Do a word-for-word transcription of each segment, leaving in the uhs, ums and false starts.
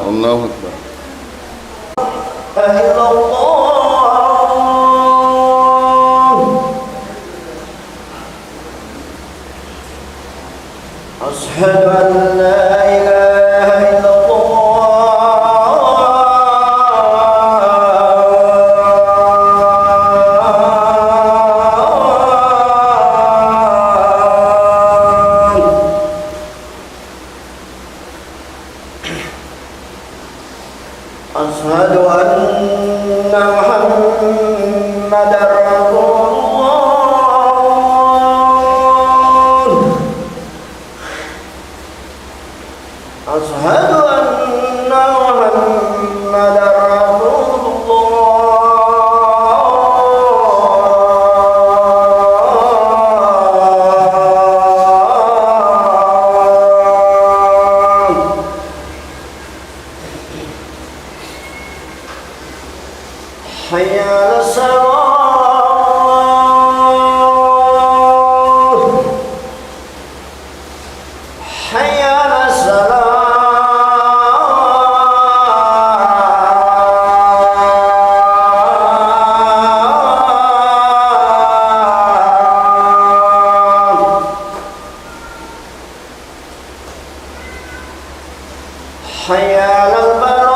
Allahu Akbar. إلا الله. أشهد أن لا إله إلا الله. أشهد أن محمدا رسول الله. أشهد أن محمدا رسول الله. حي على الصلاة. حي على الصلاة. حي على الفلاح.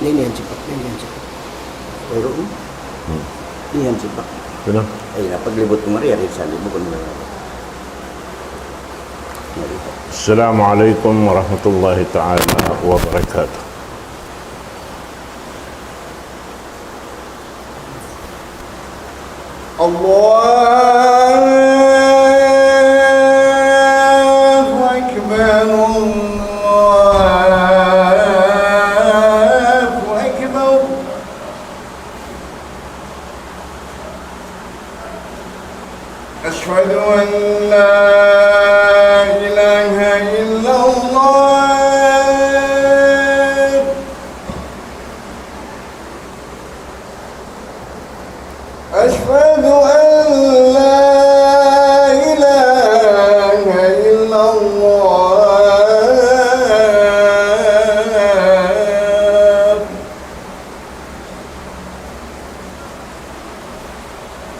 Ini yan sipak, ini yan sipak. Pero, hmm? Ini yan sipak. Ano? Ay, napaglibot ko, Maria, rin sa libot ko nila. السلام عليكم ورحمة الله تعالى وبركاته. الله أكبر، الله أكبر. أشهد أن لا إله إلا الله. أشهد أن لا إله إلا الله.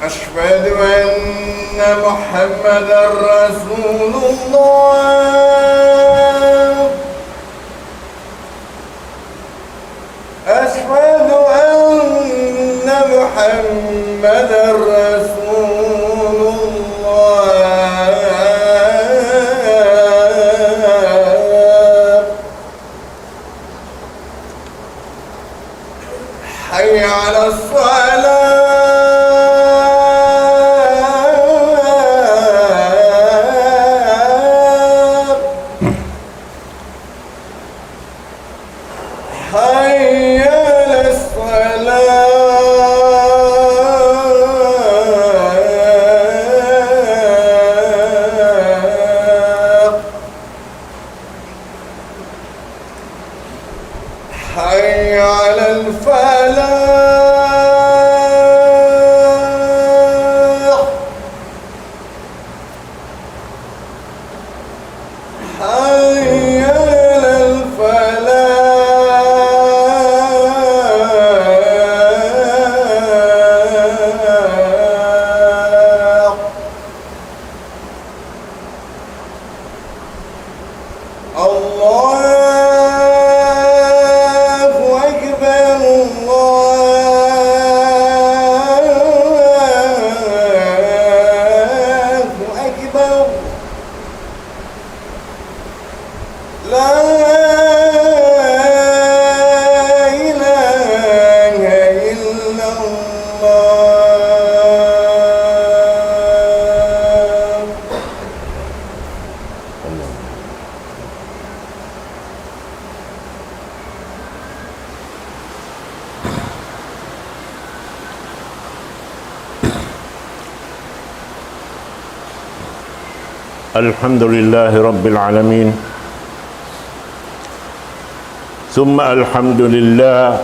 أشهد أن محمدا رسول الله. أشهد أن محمدا رسول الله. حي على الصلاة. حي على الصلاة. حي على الفلاح. حي على الفلاح. الله أكبر، الله أكبر. لا إله إلا الله. الحمد لله رب العالمين، ثم الحمد لله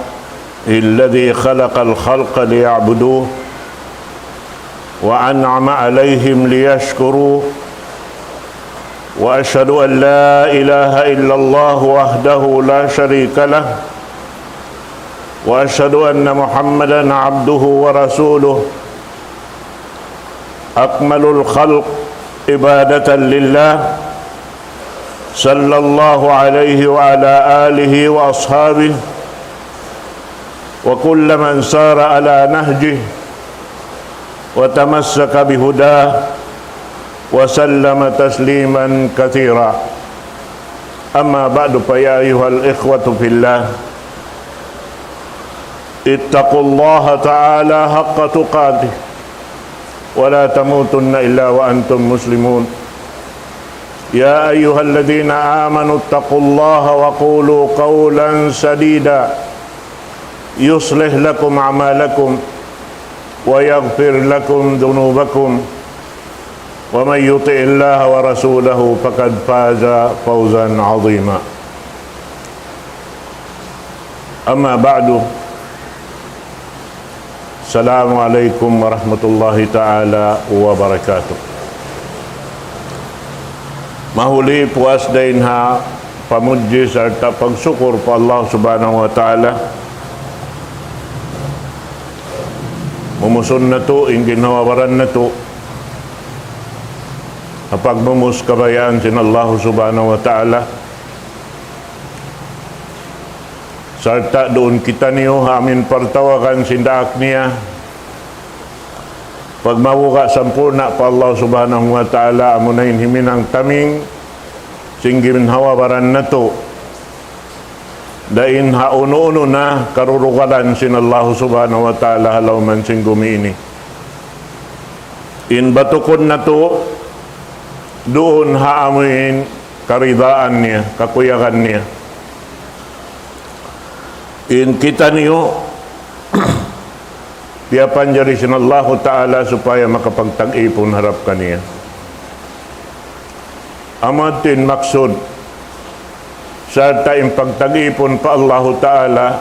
الذي خلق الخلق ليعبدوه، وأنعم عليهم ليشكروه، وأشهد أن لا إله إلا الله وحده لا شريك له، وأشهد أن محمدا عبده ورسوله، أكمل الخلق عبادة لله، صلى الله عليه وعلى آله وأصحابه وكل من سار على نهجه وتمسك بهداه وسلم تسليما كثيرا. أما بعد، فيا أيها الإخوة في الله، اتقوا الله تعالى حق تقاته ولا تموتن إلا وأنتم مسلمون. يا أيها الذين آمنوا اتقوا الله وقولوا قولا سديدا يصلح لكم أعمالكم ويغفر لكم ذنوبكم ومن يطع الله ورسوله فقد فاز فوزا عظيما. أما بعد، السلام عليكم ورحمة الله تعالى وبركاته. Mahuli puas dayn ha pamudji sarta' pagsukur pa Allah Subhanahu wa Ta'ala. Mumusun natu' in ginhawa-baran natu' ha pagmumus kabayaan sin Allah Subhanahu wa Ta'ala. Sarta' duun kitaniyu ha amin partawagan sin daak niya. Pagmabuga' sampurna' pa Allah Subhanahu wa Ta'ala, amuna in himinang taming sin ginhawa-baran natu'. Dayn ha unu-unu na karurugalan sin Allah Subhanahu wa Ta'ala ha lawm sin gumi ini. In batukun natu' duun ha amuin karidaan niya, kakuyagan niya. In kitaniyu piyapanjari sin Allahu Ta'ala supaya makapagtag-ipun harap kaniya. Amu yadtu in maksud sarta' in pagtag-ipun pa Allahu Ta'ala,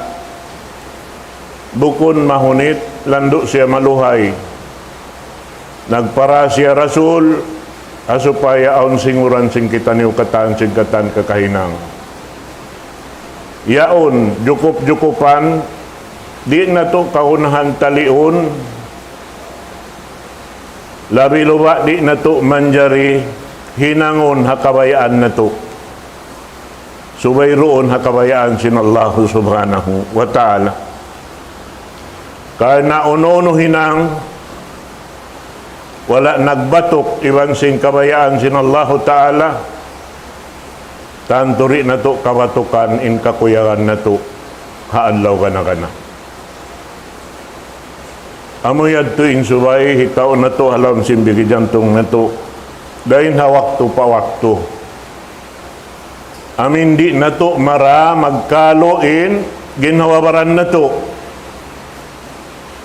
bukun mahunit, landu' siya maluhay. Nagpara siya Rasul, ha supaya awn singuran sin kitaniyu katan sin katan kakahinang. Yaun, jukup-jukupan, di' natu' kagunahan taliun, labi luba' di' natu' manjari hinangun ha kabayaan natu'. Subay duun ha kabayaan sin Allahu Subhanahu wa Ta'ala. Karna' unu-unu hinang, wala' nagbatuk iban sin kabayaan sin Allahu Ta'ala, tantu di' natu' kabatukan in kakuyagan natu' ha adlaw gana-gana. Amu yadtu in subay hitaun natu' ha lawm sin bigi jantung natu', dayn ha waktu pa waktu. Amin di' natu' mara magkalu in ginhawa-baran natu'.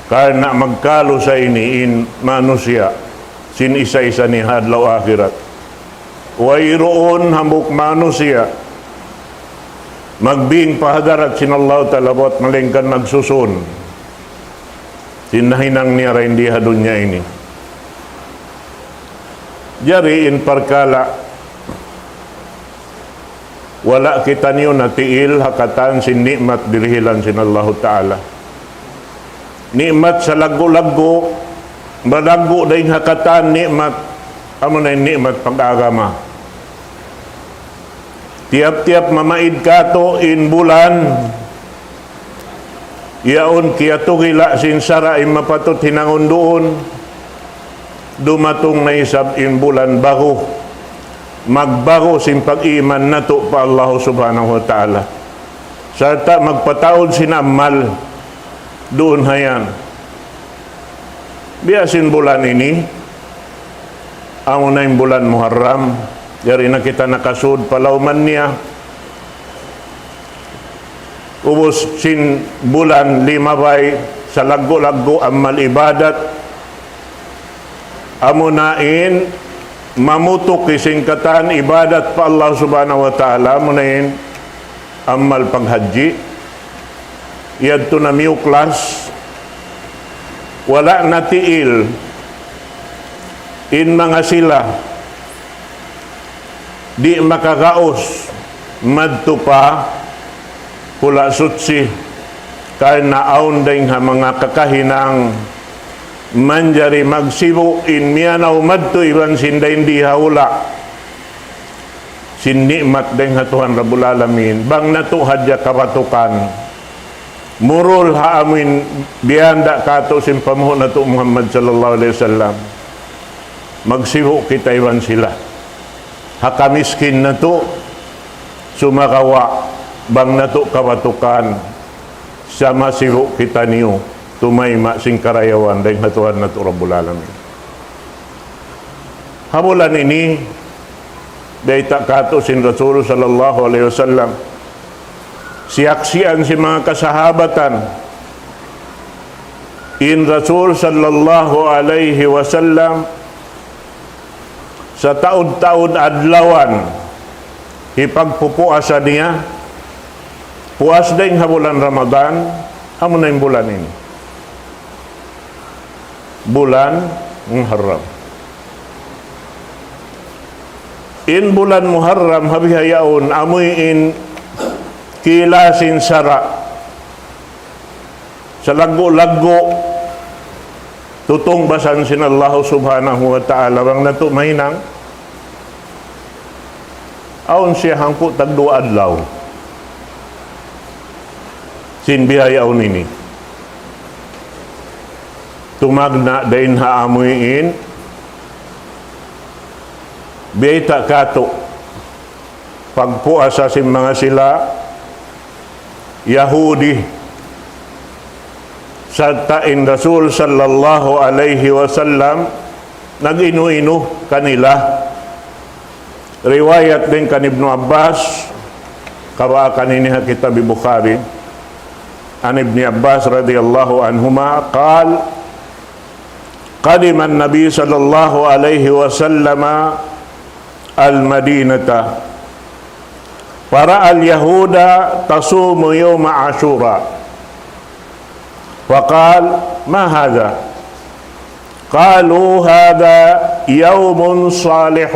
Karna' magkalu sa ini in manusiya' sin isa-isa niya ha adlaw akhirat. Wayruun hambuuk manusiya' magbing pa hadarat sin Allah Ta'ala buwat malaingkan magsusun sin nahinang niya dayn di ha dunya ini. Jari in parkala', wala' kitaniyu natiil ha katan sin ni'mat dirihilan sin Allahu Ta'ala. Ni'mat salaggu'-laggu', malaggu' dayn ha katan ni'mat, amuna in ni'mat pag-agama. Tiyap-tiyap mamaid katu' in bulan, yaun kiyatugila' sin sara' in mapatut hinangun duun, dumatung na isab in bulan ba'gu, magba'gu sin pag-iman natu' pa Allah Subhanahu wa Ta'ala. Sarta' magpataud sin amal duun ha yan. Biya' sin bulan ini, amuna in bulan Muharram, yari na kita nakasud pa lawm niya. Ubus sin bulan limabay salaggu'-laggu' amal ibadat. Amuna in mamutuk sin katan ibadat pa Allah Subhanahu wa Ta'ala, amuna in amal paghajji. Yadtu na miyuklas, wala' natiil in manga sila di' makagaus madtu pa hula' suchi, karna' awn dayn ha manga kakahinang manjari magsibu' in miyanaw madtu iban sin dayn di ha hula' sin ni'mat dayn ha Tuhan Rabbul Alamin, bang natu' hadja kabatukan. Murul ha amuin biyanda' katu' sin panghu' natu' Muhammad sallallahu alayhi wasallam. Magsibu' kita iban sila. Ha kamiskin natu', sumagawa' bang natu' kabatukan. Sa' masibu' kitaniyu tumayma' sin karayawan dayn ha Tuhan natu' Rabbul Alamin. Ha bulan ini, bayta' katu' sin Rasul sallallahu alayhi wasallam, siyaksian sin manga kasahabatan, in Rasul sallallahu alayhi wasallam, sataud-taud adlawan hipagpupuasa niya, puas dayn ha bulan Ramadan, amuna in bulan ini. Bulan Muharram. In bulan Muharram, ha bihaun, amuin kila sin sara'. Salaggu'-laggu' tutungbasan sin Allah subhanahu wa ta'ala bang natu' mahinang. Awn siya hangpu' tagduwa adlaw sin bihaun ini. Tumagna' dayn ha amuin, bayta' katu', pagpuasa sin manga sila Yahudi, sarta' in Rasul sallallahu alayhi wasallam nag-inu-inu kanila. Riwayat dayn kan Ibnu Abbas, kabaakan ini ha kitab Bukhari, عن ابن عباس رضي الله عنهما قال: قدم النبي صلى الله عليه وسلم المدينة فرأى اليهود تصوم يوم عاشوراء فقال: ما هذا؟ قالوا: هذا يوم صالح،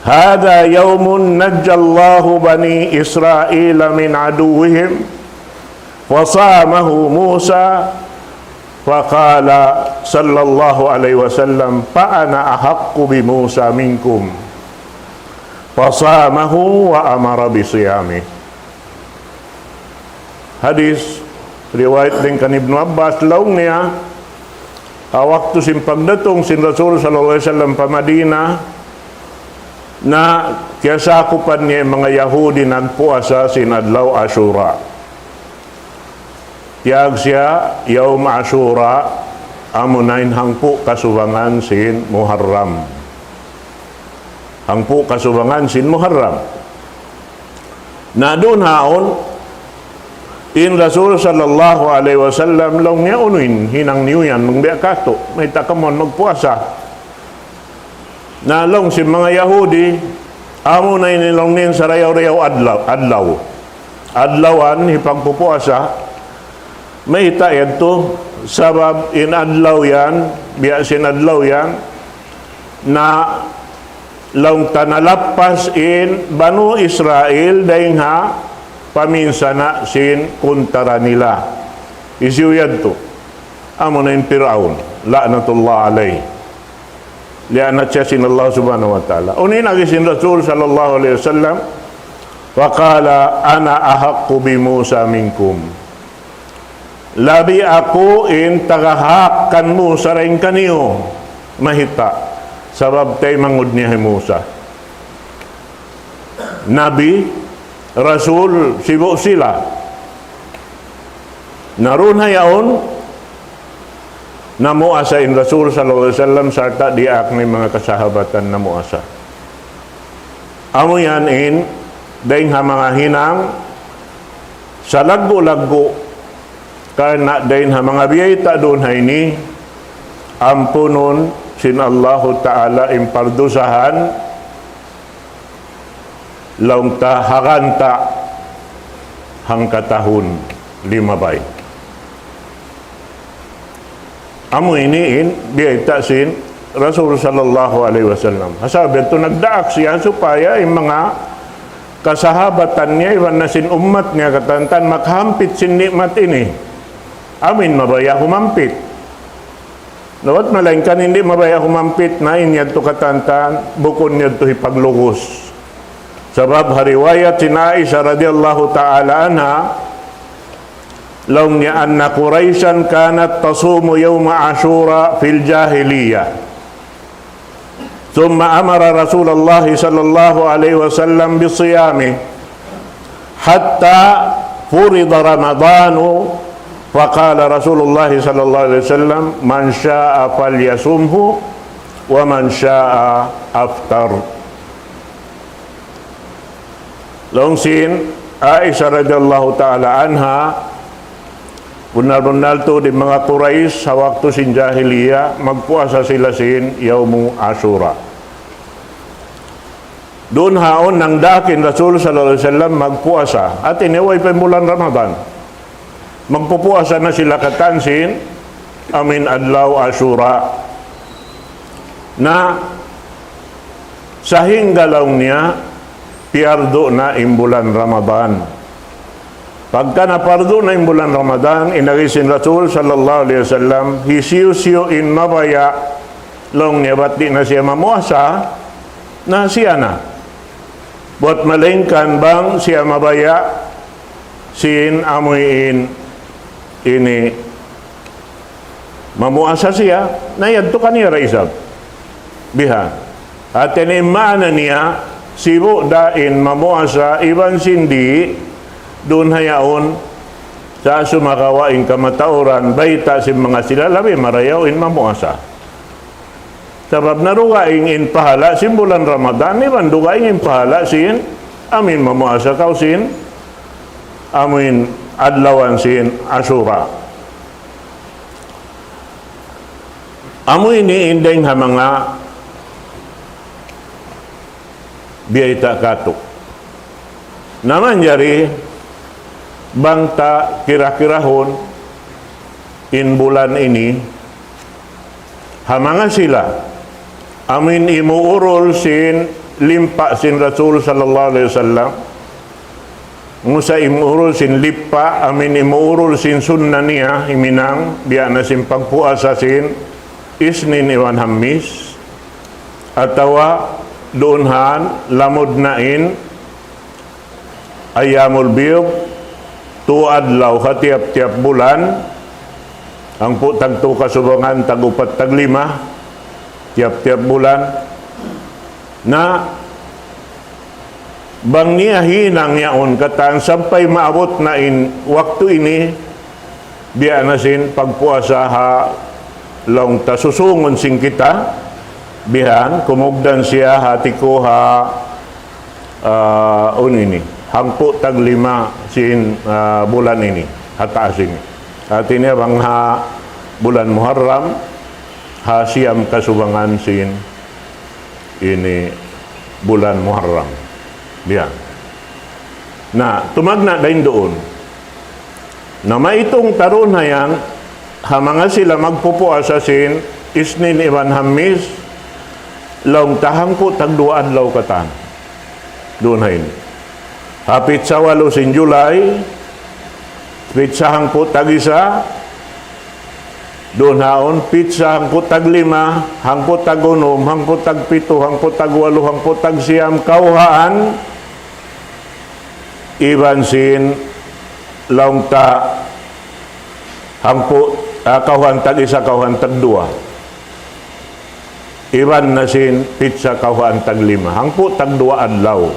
هذا يوم نجى الله بني إسرائيل من عدوهم فصامه موسى فقال صلى الله عليه وسلم: فأنا أحق بموسى منكم فصامه وأمر بصيامه. Hadith, riwayat dayn kan Ibnu Abbas, laung niya, ha waktu sin pagdatung sin Rasul sallallahu alayhi wasallam pa Madina, na kiyasakupan niya in manga Yahudi nagpuasa sin adlaw Ashura. Tiyawag siya Yawm Ashura, amuna in hangpu' kasubangan sin Muharram. Hangpu' kasubangan sin Muharram. Na duun ha yaun, in Rasul sallallahu alayhi wasallam laung niya, unu in hinang niyu yan, bang biya' katu', mayta' kamu magpuasa. Na laung sin manga Yahudi, amuna ini laung niya in sarayaw-rayaw adlaw, adlaw. Adlawan hipagpupuasa, mayta' yadtu, sabab in adlaw yan, biya' sin adlaw yan, na laung ta nalappas in Banu Israil dayn ha paminsana' sin kuntara nila. Hisiyu yadtu? Amuna in Pir'aun, la'natullah alayh. Liyaanat siya sin Allah subhanahu wa ta'ala. Unu in agi sin Rasul sallallahu alayhi wasallam, فقال: أنا أحق بموسى منكم. Labi aku in tagahak kan Musa dayn kaniyu. Mayta'? Sabab taymanghud niya hi Musa. Nabi, Rasul, sibu' sila. Na duun ha yaun, namuasa in Rasul sallallahu alayhi wasallam sarta' diyaak niya in manga kasahabatan namuasa. Amu yan in, dayn ha manga hinang, salaggu'-laggu', karna' dayn ha manga biyayta' duun ha ini, ampunun sin Allahu Ta'ala in pardusahan, laung ta ha ganta' hangkatahun limabay. Amu ini in biyayta' sin Rasul sallallahu alayhi wasallam. Ha sabab yadtu nagdaak siya supaya in manga kasahabatan niya, iban na sin ummat niya katantan makahampit sin ni'mat ini. Amu in mabaya' humampit. Nawat malaingkan di' mabaya' humampit na in yadtu katantan, bukun yadtu hipaglugus. Sabab ha riwayat sin Aisha radiyallahu ta'ala anha, laung niya أن قريشا كانت تصوم يوم عاشوراء في الجاهلية، ثم أمر رسول الله صلى الله عليه وسلم بصيامه، حتى فرض رمضان، فقال رسول الله صلى الله عليه وسلم: من شاء فليصمه ومن شاء أفطر. Laung sin Aisha radiyallahu ta'ala anha, bunnal-bunnal tuud in manga Quraysh ha waktu sin jahiliya, magpuasa sila sin Yawmu Ashura. Duun haun nangdaak in Rasul sallallahu alayhi wasallam magpuasa. Hati niya way pa in bulan Ramadan. Magpupuasa na sila katan sin amuin adlaw Ashura. Na sahingga laung niya piyardu na in bulan Ramadan. Pagka napardu na in bulan Ramadan, in agi sin Rasul sallallahu alayhi wasallam, hisiyu-siyu in mabaya', laung niya bat di' na siya mamuasa, na siya na. Buat malaingkan bang siya mabaya' sin amuin ini mamuasa siya, na yadtu kaniya da isab. Biha. Hati niya maana niya, sibu' da in mamuasa iban sin di', duun hayaun, sa' sumagawa' in kamatauran, bayta' sin manga sila, labi marayaw in mamuasa. Sabab na dugaing in pahala' sin bulan Ramadan, iban dugaing in pahala' sin amuin mamuasa kaw sin amuin adlawan sin Ashura. Amu ini in dayng ha manga biyayta' katu'. Na manjari bang ta kira-kirahun in bulan ini, ha manga sila, amuin imuurul sin limpa sin Rasul sallallahu alayhi wasallam, Musa imuurul sin limpa, amuin imuurul sin sunna niya, himinang, biya' na sin pagpuasa sin Isnin iban Hammis, atawa duun han, lamud na in Ayyamul Bid, tu adlaw ha tiyap-tiyap bulan, hangpu' tagtu kasubangan, tag-upat, taglima, tiyap-tiyap bulan. Na, bang niya hinang yaun katan sampay maabut na in waktu ini, biya' na sin pagpuasa ha laung ta susungun sin kita, bihan, kumugdan siya ha tiku ha, ah, unu ini, hangpu' taglima sin, ah, bulan ini, ha taas ini. Hati niya bang ha bulan Muharram, ha siyam kasubangan sin ini bulan Muharram. Biya'. Na, tumagna' dayn duun. Na maitung ta duun hayan, ha manga sila magpupuasa sin Isnin iban Hammis, laung ta hangpu' tagduwa adlaw katan. Duun ha ini. Ha pitsa walu sin July, pitsa hangpu' tag-isa, duun haun, pitsa hangpu' taglima, hangpu' tagunum, hangpu' tagpitu, hangpu' tagwalu, hangpu' tagsiyam, kawhaan, iban sin laung ta hangpu', ah, kawhaan tag-isa, kawhaan tagduwa. Iban na sin pitsa kawhaan taglima. Hangpu' tagduwa adlaw.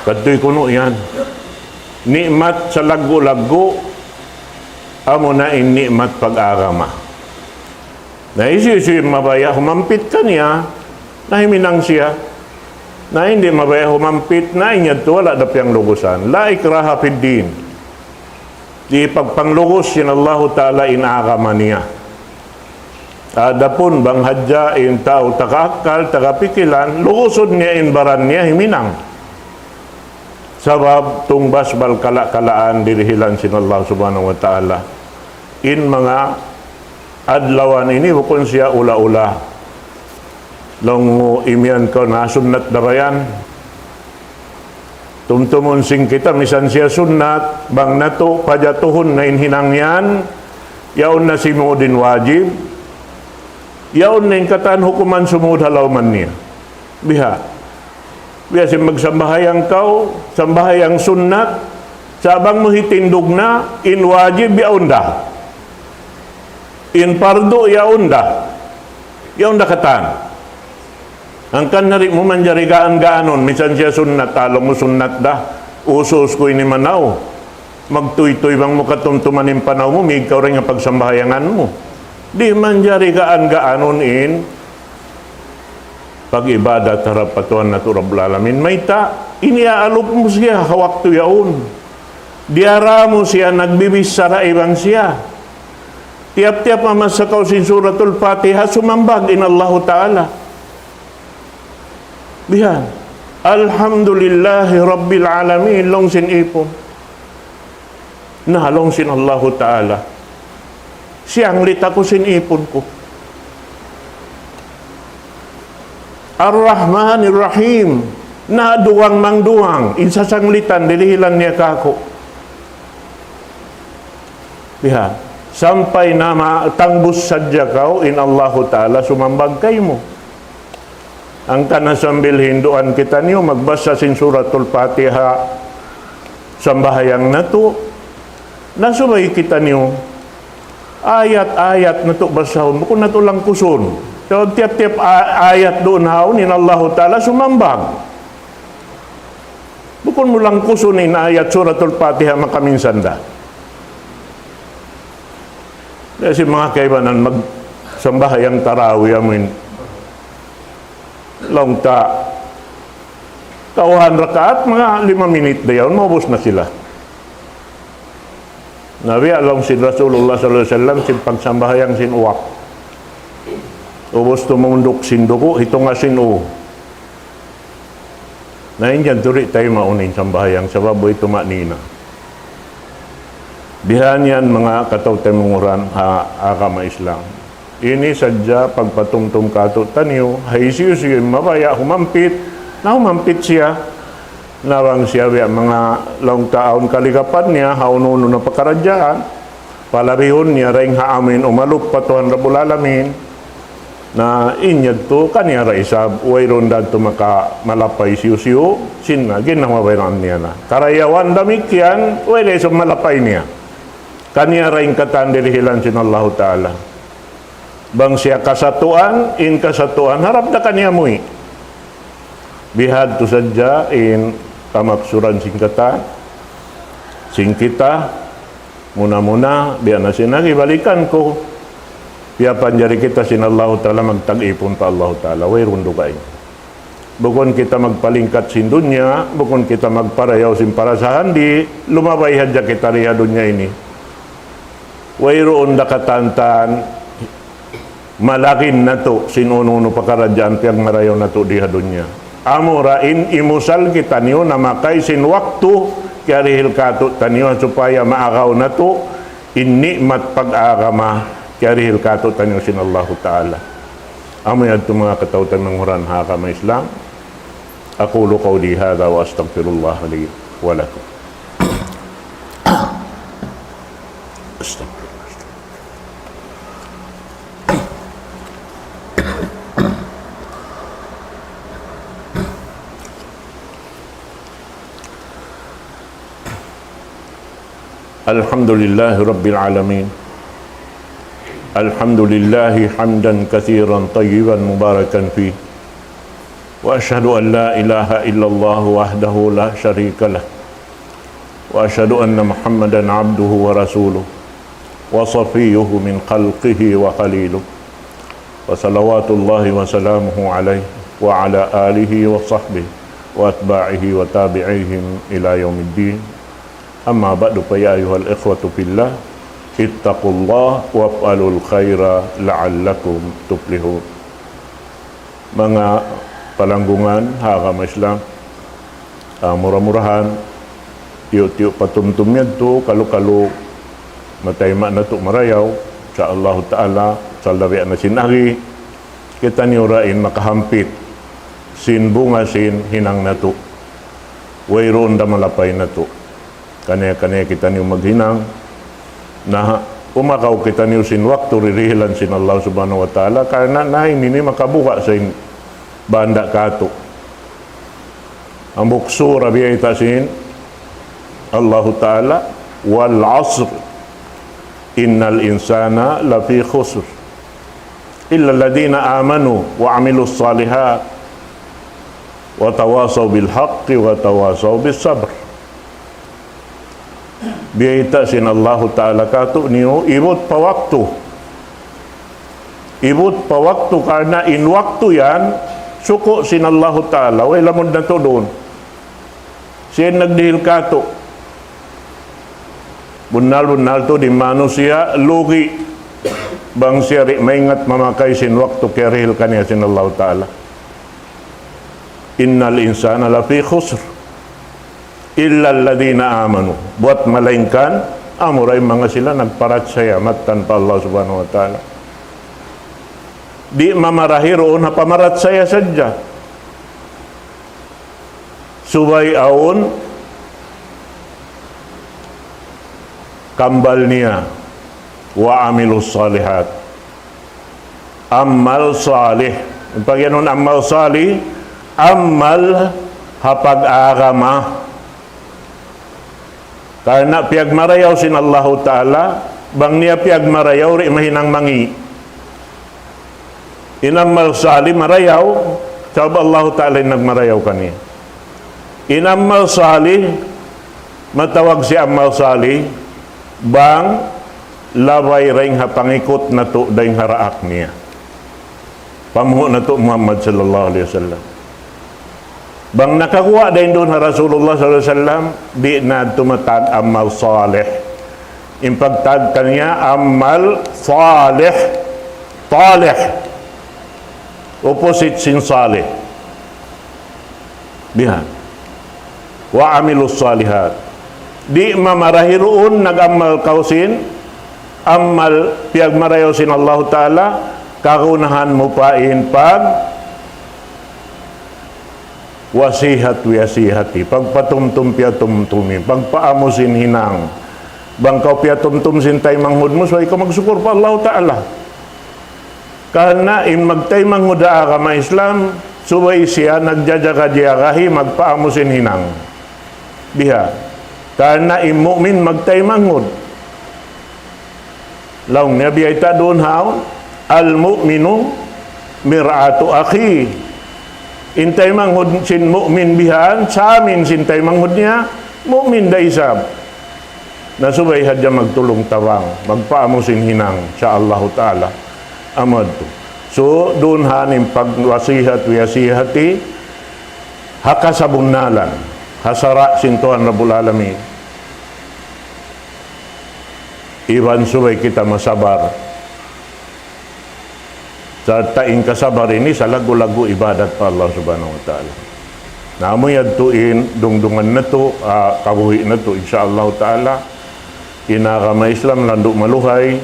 Kadtuy kunu' yan. Ni'mat salaggu'-laggu', amuna in ni'mat pag-agama. Na hisiyu-siyu in mabaya' humampit kaniya, na himinang siya. Na di' mabaya' humampit, na in yadtu wala' da piyanglugusan. لا إكراه في الدين. Di' pagpanglugus sin Allahu Ta'ala in agama niya. Adapun bang hadja in tau taga akkal, taga pikilan, lugusun niya in baran niya himinang. Sabab tungbas bal kala-kalaan dirihilan sin Allah Subhanahu wa Ta'ala. In manga adlawan ini bukun siya ula-ula. Laung mu imiyan kaw na sunnat da ba yan. Tumtumun sin kita misan siya sunnat, bang natu' pajatuhun na in hinang yan, yaun na simud in wajib, yaun na in katan hukuman sumud ha lawman niya. Biha'. Biya' sin magsambahayang kaw, sambahayang sunnat, sa' bang mu hitindug na, in wajib yaun da. In pardu yaun da. Yaun da katan. Hangkan na di' mu manjari gaan-gaanun, misan siya sunnat, laung mu sunnat da. Usus ku ini manaw. Magtuytuy bang mu katumtuman in panaw mu, mīg kaw dayn ha pagsambahayangan mu. Di' manjari gaan-gaanun in pag-ibadat harap pa Tuhan natu' Rabbul Alamin. Mayta', ini iyaalup mu siya ha waktu yaun. Diyara mu siya, nagbibichara iban siya. Tiyap-tiyap mamassa kaw sin Suratul Fatiha, sumambag in Allahu Ta'ala. Bihan. Alhamdulillahi Rabbil Alamin, laung sin ipun. Na, laung sin Allahu Ta'ala, siyanglit aku sin ipun ku. Ar-Rahmanir Rahim, na duwang mangduwang, in sasanglitan, dirihilan niya kāku'. Bihan. Sampay na ma-, tangbus sadja kaw, in Allahu Ta'ala sumambag kaymu. Hangkan na sambil hinduan kitaniyu magbasa sin Suratul Fatiha, sambahayang natu', na subay kitaniyu ayat-ayat natu' basahun, bukun natu' langkusun. So, tiyap-tiyap a-, ayat duun haun in Allahu Ta'ala sumambag. Bukun mu langkusun in ayat Suratul Fatiha makaminsan da. Kasi manga kaibanan, magsambahayang tarawih amuin laung ta kawhaan rakaat, manga lima minit da yaun, maubus na sila. Na biya' laung sin Rasulullah sallallahu alayhi wasallam, sin pagsambahayang sin uwak. Ubus tumunduk sin dugu', hitunga sin ū. Na in yan, di' taymaun in sambahayang, sabab way tuma'nina. Bihan yan, manga kataw-taymanghuran ha agama Islam. Ini sadja pagpatumtum kātu'niyu, ha hisiyu-siyu in mabaya' humampit, na humampit siya. Na bang siya biya' manga laung ta awn kaligapan niya ha unu-unu na pakaradjaan, palabihun niya dayn ha amuin umalup pa Tuhan Rabbul Alamin. Na in yadtu kaniya da isab, wayruun da yadtu makamalapay hisiyu-siyu, sin na, ginhawa-baran niya na. Karayawan damikkiyan, way da isab malapay niya. Kaniya da in katan dirihilan sin Allahu Ta'ala. Bang siya kasatuan, in kasatuan, harap da kaniya muwi'. Bihadtu sadja in kamaksuran sin katan, sin kita, muna-muna, biya' na sin agi, balikan ku. Piyapanjari kita sin Allahu Ta'ala, magtag-ipun pa Allahu Ta'ala, wayruun dugaing. Bukun kita magpalingkat sin dunya, bukun kita magparayaw sin parasahan, di' lumabay hadja kita di ha dunya ini. Wayruun da katantan, malagin natu' sin unu-unu pakaradjaan piyagmarayaw natu' di ha dunya. Amura in imusal kitaniyu namakay sin waktu, kiyarihil kātu'niyu supaya maagaw natu' in ni'mat pag-agama, kiyarihil kātu'niyu sin Allahu Ta'ala. Amu yadtu manga kataw-taymanghuran ha agama Islam. أقول قولي هذا وأستغفر الله لي ولكم. أستغفر الله. الحمد لله رب العالمين. الحمد لله حمدا كثيرا طيبا مباركا فيه. وأشهد أن لا إله إلا الله وحده لا شريك له. وأشهد أن محمدا عبده ورسوله وصفيه من خلقه وخليله. وصلوات الله وسلامه عليه وعلى آله وصحبه وأتباعه وتابعيهم إلى يوم الدين. أما بعد، فيا أيها الإخوة في الله، اتقوا الله وافعلوا الخير لعلكم تفلحون. Manga palanggungan ha agama Islam, ah, mura-murahan, tiyu'-tiyu' patumtum yadtu, kalu-kalu matayma' natu' marayaw, insya Allahu Ta'ala, sa' labi na sin agi, kitaniyu ra in makahampit sin bunga sin hinang natu'. Wayruun da malapay natu'. Kaniya-kaniya kitaniyu maghinang. Na, umakaw kitaniyu sin waktu dirihilan sin Allah Subhanahu wa Ta'ala. Karna' na ini ini makabuka' sin banda' katu'. Hambuuk sura biyayta' sin Allahu Ta'ala, والعصر إن الإنسان لفي خسر إلا الذين آمنوا وعملوا الصالحات وتواصوا بالحق وتواصوا بالصبر. Biyayta' sin Allahu Ta'ala kātu' niyu, ibut pa waktu. Ibut pa waktu, karna' in waktu yan, suku' sin Allahu Ta'ala, way lamud natu' duun. Siya in nagdihil kātu'. Bunnal-bunnal tuud in manusiya', lugi'. Bang siya di' maingat mamakay sin waktu kiyarihil kaniya sin Allahu Ta'ala. إن الإنسان لفي خسر إلا الذين آمنوا. Buwat malaingkan, amura in manga sila nagparachaya mattan pa Allah Subhanahu wa Ta'ala. Di' mamarahi duun ha pamarachaya sadja. Subay awn kambal niya, وعملوا الصالحات. Amal salih. In pag'iyanun amal salih, amal ha pag-agama. Karna' piyagmarayaw sin Allahu Ta'ala, bang niya piyagmarayaw, di' mahinang mangi'. In amal salih marayaw, sabab Allahu Ta'ala in nagmarayaw kaniya. In amal salih, matawag siya amal salih, bang labay dayn ha pangikut natu' dayn ha daak niya. Pamuhu' natu' Muhammad sallallahu alayhi wasallam. Bang nakaguwa' dayn duun ha Rasulullah sallallahu alayhi wasallam, di' na tumatag amal salih. In pagtag kaniya amal salih. Talih. Opposite sin salih. Bihan. وعملوا الصالحات. Di' mamarahi duun nag-amal kaw sin amal piyagmarayaw sin Allahu Ta'ala, kagunahan mu pa in pag wasihat wiyasihati, pagpatumtum piyatumtumi, pagpaamu sin hinang. Bang kaw piyatumtum sin taymanghud mu, subay kaw magsukur pa Allahu Ta'ala. Karna' in magtaymanghud ha agama Islam, subay siya nagjajaga-jagahi magpaamu sin hinang. Biha. Karna' in mu'min magtaymanghud. Laung niya biyayta' duun haun, المؤمن مرآة أخيه. In taymanghud sin mu'min bihan, samin sin taymanghud niya, mu'min da isab. Na subay hadja magtulung-tabang, magpaamu sin hinang, insya Allahu Ta'ala. Amu yadtu. So, duun ha in pagwasihat, wiyasihati, ha kasabunnalan, ha sara' sin Tuhan Rabbul Alamin. Iban subay kita masabar. Sarta' in kasabar ini salaggu'-laggu' ibadat pa Allah Subhanahu wa Ta'ala. Na amu yadtu in dungdungan natu', ah, kabuhi' natu', insya Allahu Ta'ala. In agama Islam landu' maluhay,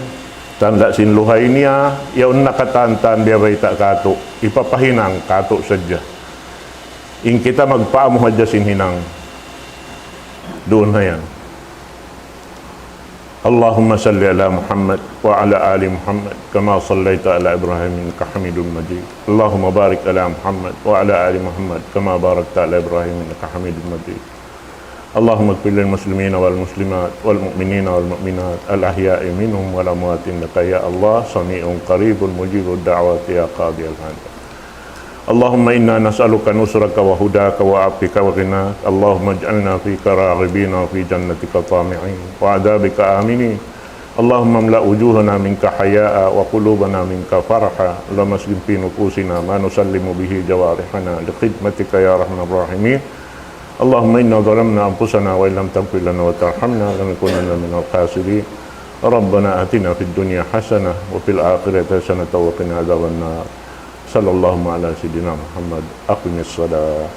tanda' sin luhay niya, yaun na katan-katan biya' bayta' kātu', hipapahinang kātu' sadja. In kita magpaamu hadja sin hinang. Duun na yan. اللهم صل على محمد وعلى آل محمد كما صليت على إبراهيم إنك حميد مجيد. اللهم بارك على محمد وعلى آل محمد كما باركت على إبراهيم إنك حميد مجيد. اللهم اغفر للمسلمين والمسلمات والمؤمنين والمؤمنات الأحياء منهم والأموات إنك يا الله سميع قريب مجيب الدعوات يا قاضي الحاجات. اللهم إنا نسألك نصرك وهداك وعفوك وغناك. اللهم اجعلنا فيك راغبين وفي جنتك طامعين وعذابك آمنين. اللهم املأ وجوهنا منك حياء وقلوبنا منك فرحا. اللهم اسكن في نفوسنا ما نسلم به جوارحنا لخدمتك يا أرحم الراحمين. اللهم إنا ظلمنا أنفسنا وإن لم تغفر لنا وترحمنا لنكونن من الخاسرين. ربنا آتنا في الدنيا حسنة وفي الآخرة حسنة وقنا عذاب النار. صلى الله على سيدنا محمد. أقم الصلاة.